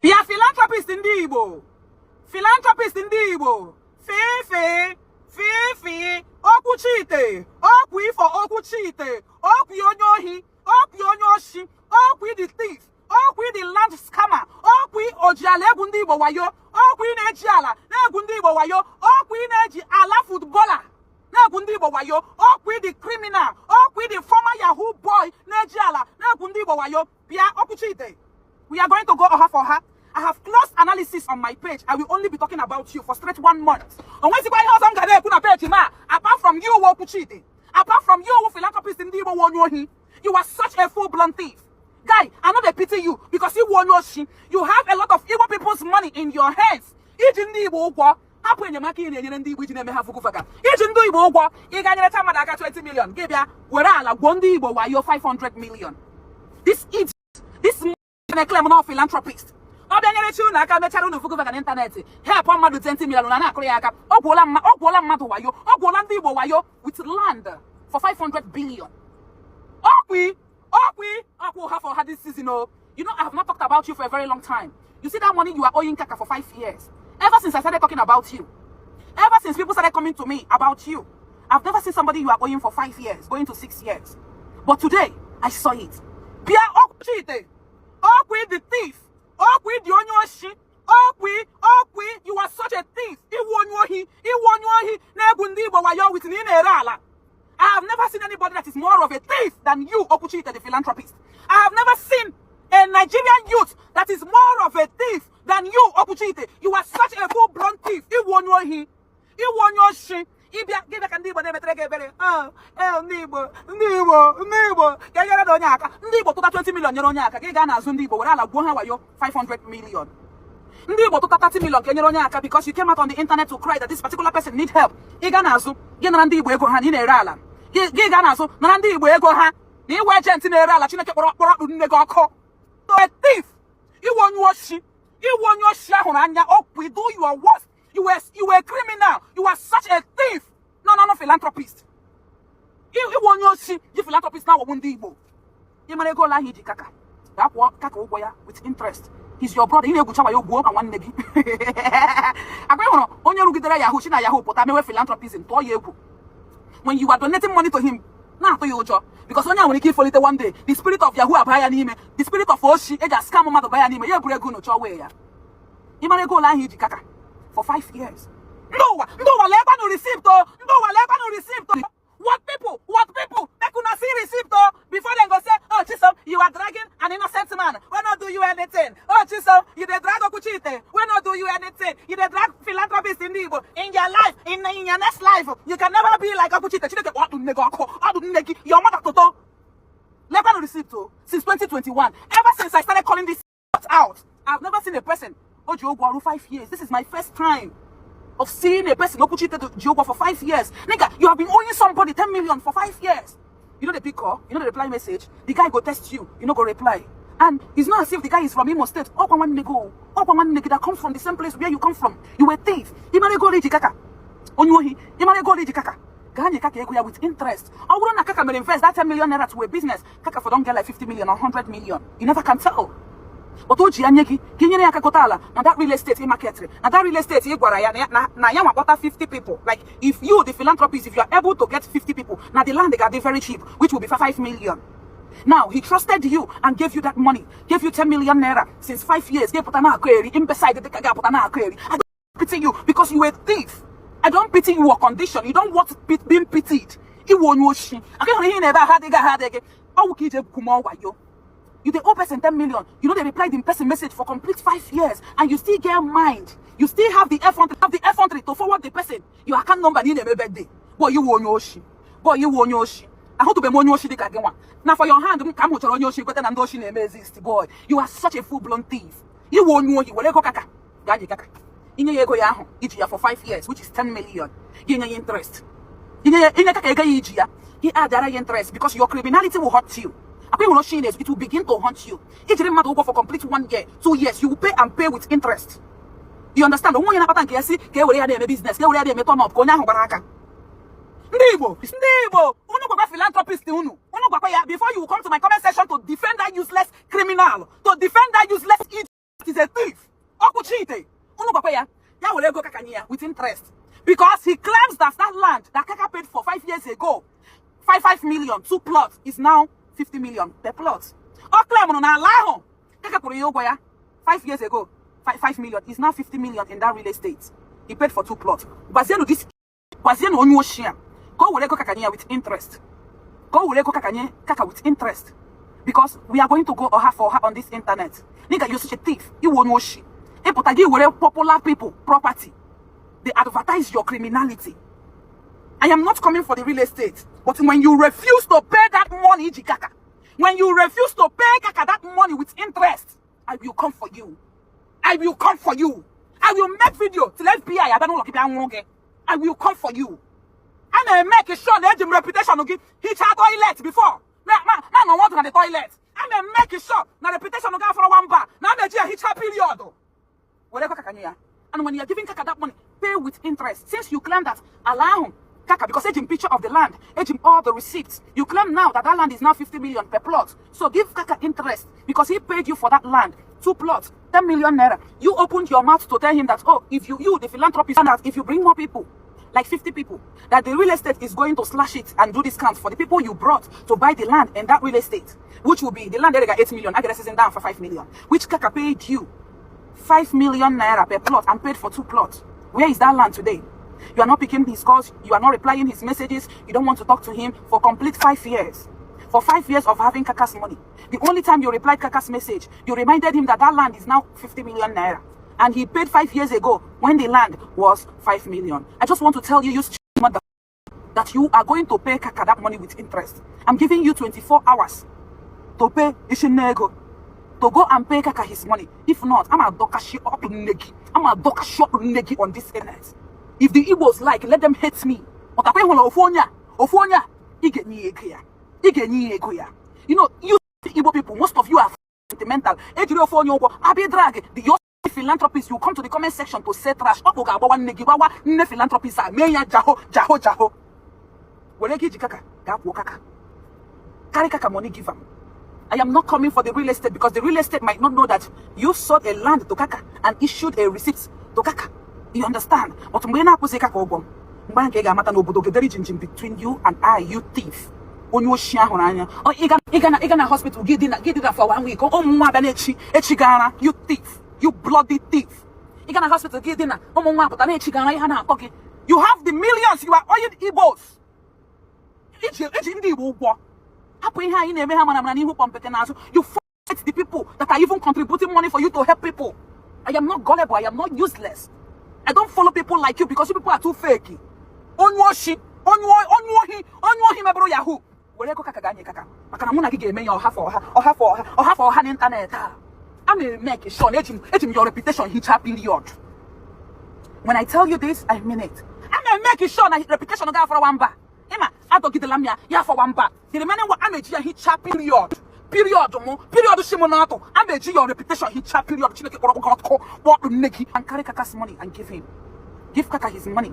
Bịa, philanthropist ndị Igbo, philanthropist ndị Igbo, fifi fifi Okwuchite, okwu ifo, Okwuchite, okwu onye ohi, okwu onye oshi, okwu the thief, okwu the land scammer, okwu oji ala egwu ndị Igbo wayo, okwu ị na-eji ala na-egwu ndị Igbo wayo, okwu ị na-eji ala footballer na-egwu ndị Igbo wayo, okwu the criminal, okwu the former yahoo boy na-eji ala na-egwu ndị Igbo wayo. Bịa, Okwuchite, we are going to go ọha for ọha. I have closed analysis on my page. I will only be talking about you for straight one month. Onwezikwa ihe ọzọ m ga na-ekwu na page ma apart from you, Okwuchite, apart from you, philanthropist ndị Igbo, onye ohi. You are such a full-blown thief. Guy, I no dey pity you because you onye oshi. You have a lot of Igbo people's money in your hands. Iji ndị Igbo ụgwọ, hapụ enyemaka ị na-enyere ndị Igbo iji na-eme ha fugufaga. Iji ndị Igbo ụgwọ, ị ga-enyerecha mmadụ aka 20 million, gị bịa were ala gwuo ndị Igbo wayo 500 million. This idiot, this na-claim na philanthropist. Ọ bịa nyere chi unu aka, mechara unu fugufaga n'ịntanetị, help mmadụ 20 million na na-akụrụ ya aka. Ọ gwuola mmadụ wayo, ọ gwuola ndị Igbo wayo with land for 500 billion. Okwi, Okwi, Okwu have for had this season. Oh, I have not talked about you for a very long time. You see that money you are owing Kaka for 5 years. Ever since I started talking about you, ever since people started coming to me about you, I've never seen somebody you are owing for 5 years, going to 6 years. But today, I saw it. Bịa, Okwuchite, Okwi the thief, Okwi the onye oshi, Okwi, Okwi, you are such a thief. Iwu onye ohi, iwu onye ohi, na-egwu ndị Igbo wayo with na ị na-ere ala. I have never seen anybody that is more of a thief than you, Okwuchite, the philanthropist. I have never seen a Nigerian youth that is more of a thief than you, Okwuchite. You are such a full-blown thief. Iwu onye ohi, iwu onye oshi. Ịbịa gị bịa ka ndị Igbo na-emetere gị ebere. Oh, eh, ndị Igbo, ndị Igbo, ndị Igbo, ka e nyere na onye aka. Ndị Igbo tụta 20 million nyere onye aka, gị gaa n'azụ ndị Igbo were ala gwuo ha wayo 500 million. Ndị Igbo tụta 30 million ka e nyere onye aka because you came out on the internet to cry that this particular person need help. Ị gaa n'azụ gị nara ndị Igbo ego ha na ị na-ere ala. Gị gaa n'azụ nara ndị Igbo ego ha na iwe agent na-ere ala. Chineke kpọrọ kpọrọ ọkpụ nne gị ọkụ. A thief, iwe onye oshi, iwe onye oshi ahụrụ anya. Okwu, do your worst. You were a criminal. You are such a thief. No, no, no, philanthropist. Iwe onye oshi ji philanthropist na-aghọgbu ndị Igbo. Ị mara ego ole ahụ iji Kaka, gaa kwụọ Kaka ụgwọ ya with interest. He's your brother. Ị na-egwucha wayo gbuo ka nwanne gị. Akwa ị hụrụ onye rugidere yahoo si na yahoo pụta mewe philanthropism, tụọ ya egwu. When you are donating money to him, na-atụ ya ụjọ because onye a nwere ike ifolite one day, the spirit of yahoo abaa ya n'ime, the spirit of oshi eji scam mmadụ baa ya n'ime, ya eburu ego unu chọọ wee ya. Ị mara ego ole ahụ iji Kaka for 5 years? Ndị ụwa, ndị ụwa, lekwanụ receipt o. Ndị ụwa, lekwanụ receipt o. What people, what people, make una see receipt o before dem go say, "Oh Chisom, you are dragging an innocent man wey no do you anything. Oh Chisom, you dey drag Okwuchite wey no do you anything. You dey drag philanthropist ndị Igbo." In your life, in your next life, you can never be like Okwuchite. Chineke ọdụ nne gị ọkụ, ọdụ nne gị, your mother toto. Lekwanụ receipt o since 2021. Ever since I started calling this out, I've never seen a person o ji ụgwọ ọrụ 5 years. This is my first time of seeing a person Okwuchite ji ụgwọ for 5 years. Nigga, you have been owing somebody 10 million for 5 years. You no dey pick call, you no dey reply message. The guy go text you, you no go reply. And it's not as if the guy is from Imo State. Ọkwa nwanne gị o. Ọkwa nwanne gị that comes from the same place where you come from. You were thief. Ị mara ego ole iji Kaka? Onye ohi, ị mara ego ole iji Kaka? Gaa nye Kaka ego ya with interest. Ọ bụrụ na Kaka mere invest that 10 million naira to a business, Kaka for don get like 50 million or 100 million. You never can tell. But o ji ya nye gị ka ị nyere ya aka gote ala na that real estate ị marketịrị, na that real estate ị gwara ya na ya nwakpọta 50 people. Like, if you, the philanthropist, if you are able to get 50 people, na the land ga-adị very cheap, which will be 5 million. Now he trusted you and gave you that money, gave you 10 million naira since 5 years. Gị pụta na-akụ eri imbecile dịka gị apụta na-akụ eri. I don't pity you because you were a thief. I don't pity your condition. You don't want being pitied. Iwe onye oshi aka hụrụ ihe ị na-ebe ahụ adịghị ahụ adịghị ọwụ ka ije kwume wayo. You dey owe person 10 million. You no dey reply the person message for complete 5 years, and you still get mind. You still have the effrontery, have the effrontery to forward the person your account number. Na ị na-eme birthday. Boy, you onye oshi. Boy, you onye oshi. Ahụtụbeghị m onye oshi dị ka gị nwa. Na for your hand m ka m hụchara onye oshi kweta na ndị oshi na-eme exist. Boy, you are such a full blown thief. Iwe onye ohi, were ego Kaka. Gaa nye Kaka. Inye ya ego ya ahụ iji ya for 5 years, which is 10 million. Gị nye ya interest. Inye ya, inye Kaka ego ya iji ya. He addara ya interest because your criminality will hurt you. Akwa ịhụrụ oshi na-ezu, it will begin to haunt you. Ijiri mmadụ ụgwọ for complete one year, 2 years, you will pay and pay with interest. You understand? Onwe onye na-akpata nke ya si ka e were ya na-eme business, ka e were ya na-eme turn up, ka onye ahụ gbara aka. Ndị Igbo, ndị Igbo, unu gwakwa philanthropist unu, unu gwakwa ya before you come to my comment section to defend that useless criminal, to defend that useless idiot. Is a thief. Okwuchite. Unu gwakwa ya, ya were ego Kaka nye ya with interest. Because he claims that that land that Kaka paid for 5 years ago, 5 5 million, two plots, is now 50 million per plot. Ọ claim na ala ahụ Kaka kwụrụ ya ụgwọ ya 5 years ago, 5, 5 million, is now 50 million in that real estate. He paid for two plots. Gwazienụ this, gwazienụ onye oshi a ka o were ego Kaka nye ya with interest. Ka o were ego Kaka nye Kaka with interest. Because we are going to go ọha for ọha on this internet. Nigga, you're such a thief. Iwu onye oshi. Ịpụta gị were popular people property. They advertise your criminality. I am not coming for the real estate. But when you refuse to pay that money, iji Kaka, when you refuse to pay Kaka that money with interest, I will come for you. I will come for you. I will make video till FBI abịa n'ụlọ gị bịa nwụrụ gị. I will come for you. A na-eme sure na eji m reputation gị hichaa toilet before. Na nọ ọdụ na the toilet. A na-eme sure na reputation gị afọrọ nwamba na a na-eji ya hichaa period. Were ego Kaka nye ya. And when you are giving Kaka that money, pay with interest. Since you claim that ala ahụ Kaka, because eji m picture of the land, eji m all the receipts. You claim now that that land is now 50 million per plot. So give Kaka interest because he paid you for that land. Two plots, 10 million naira. You opened your mouth to tell him that, oh, if you, you, the philanthropist, that if you bring more people, like 50 people, that the real estate is going to slash it and do discounts for the people you brought to buy the land in that real estate, which will be the land area 8 million, I get down for 5 million, which Kaka paid you 5 million naira per plot and paid for two plots. Where is that land today? You are not picking his calls, you are not replying his messages, you don't want to talk to him for complete 5 years. For 5 years of having Kaka's money. The only time you replied Kaka's message, you reminded him that that land is now 50 million naira. And he paid 5 years ago when the land was 5 million. I just want to tell you, you mother, that you are going to pay Kaka that money with interest. I'm giving you 24 hours to pay Ishinego, to go and pay Kaka his money. If not, I'm a dokashi up negi. I'm a dokashi up negi on this internet. If the Igbos like, let them hate me. But akwa ịhụla ofu onye a, ofu onye a, ị ga-enye ya ego ya. Ị ga-enye ya ego ya. You Igbo people, most of you are sentimental. Ejiri ofu onye ụgwọ, abịa drag the your philanthropist, you come to the comment section to say trash. Ọ bụ ga-agbawa nne gị, gbawa nne philanthropist a, mee ya jaho, jaho, jaho. Were ego iji Kaka, gaa kwụọ Kaka. Carry Kaka money, give am. I am not coming for the real estate because the real estate might not know that you sold a land to Kaka and issued a receipt to Kaka. You understand? But mgbe ị na-akwụsị Kaka ụgwọ m, mgbe ahụ ka ị ga-amata na obodo gedere jinjin between you and I, you thief. Onye oshi ahụrụ anya. Ọ, ị ga na hospital gị dina for one week. Ụmụ nwa abịa na-echi echi gara, you thief. You bloody thief. Ị ga na hospital gị dina, ụmụ nwa apụta na-echi gara ihe na-akọ gị. You have the millions, you are owing Igbos. Iji ndị Igbo ụgwọ. Hapụ ihe anyị na-eme ha mara mara n'ihu kpọmpete n'azụ. You fight the people that are even contributing money for you to help people. I am not gullible. I am not useless. I don't follow people like you because you people are too fake. Onye oshi, onye ohi, onye ohi mebụrụ yahoo. Were ego Kaka ga-nye Kaka. Maka na mụ na gị ga-eme ya ọha for ọha, ọha for ọha, ọha for ọha n'ịntanetị a. A na-eme sure na eji m your reputation hichaa period. When I tell you this, I mean it. A na-eme sure na reputation ga-afọrọ nwamba. Ịma, adọgidela m ya, ya afọwa mba. The remaining one, a na-eji ya hichaa period. Period mụ, period shi m n'atụ. A na-eji your reputation hichaa period. Chineke kpọrọ gị ọkụ, kpọọ nne gị. And carry Kaka's money and give him. Give Kaka his money.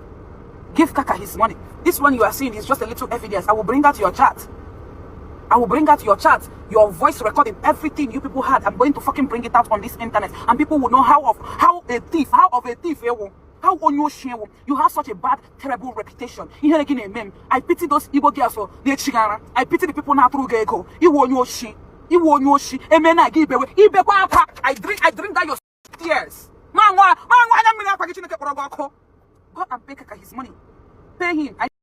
Give Kaka his money. This one you are seeing is just a little evidence. I will bring out your chat. I will bring out your chat, your voice recording, everything you people had. I'm going to fucking bring it out on this internet, and people will know how a thief, how of a thief, how onye oshi ewu. You have such a bad, terrible reputation. Ihere gị na-eme m. I pity those Igbo girls so na-echigara. I pity the people na-atụrụ gị ego. Iwu onye oshi. Iwu onye oshi. Eme na gị ibewe. Ibekwa akwa. I drink that your tears. Ma nwa anya mmiri akwa gị. Chineke kpọrọ gị ọkụ. Go and pay Kaka his money. Pay him. I